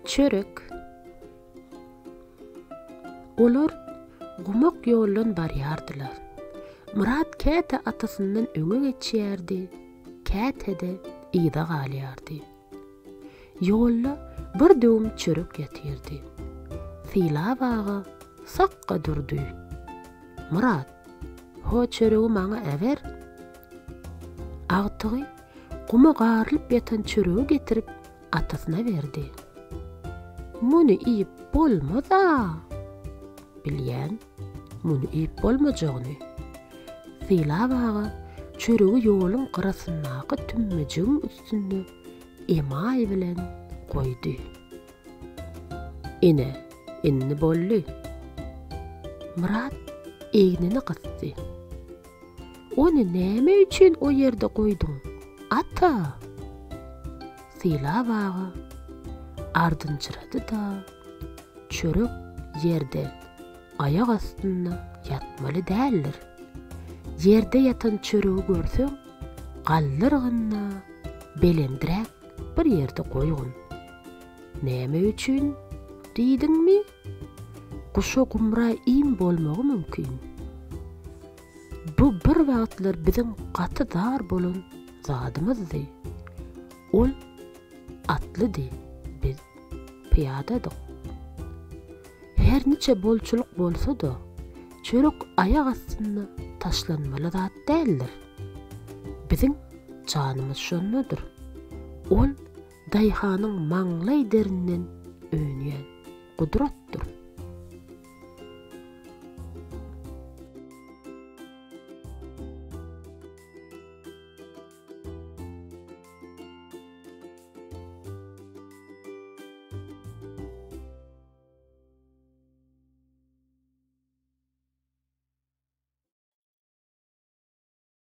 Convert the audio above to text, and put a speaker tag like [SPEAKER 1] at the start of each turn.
[SPEAKER 1] Çörek. Olar gumak ýoldan barýardylar. Myrat käte atasyndan öňe geçýärdi, käte-de yza galýardy. Ýolda bir döwüm çörek ýatyrdy. Sylap aga sakga durdy. Myrat, ho çöregi maňa äber. Agtygy guma garylyp ýatan çöregi getirip atasyna berdi. Muny iýip bolmaz-a! Bilýän, muny iýip bolmajagyny. Sylap aga çöregi ýoluň gyrasyndaky tümmejigiň üstünde emaý bilen goýdy. Ine, indi boldy. Myrat egnini gysdy. Ony näme üçin o ýerde goýduň, ata? Sylap aga ardynjyrady-da, Çörek ýerde, aýak astynda ýatmaly däldir. Ýerde ýatan çöregi görseň, galdyrgyn-da, belendräk bir ýerde goýgun. Näme üçin diýdiňmi? Guşa gumra iým bolmagy mümkin. Bu bir wagtlar biziň gaty zar bolan zadymyzdy. Ol atlydy, biz pyýadadyk. Her niçe bolçulyk bolsa-da, çörek aýak astynda taşlanmaly zat däldir. Biziň janymyz şondadyr. Ol daýhanyň maňlaý derinden önýän gudratdyr.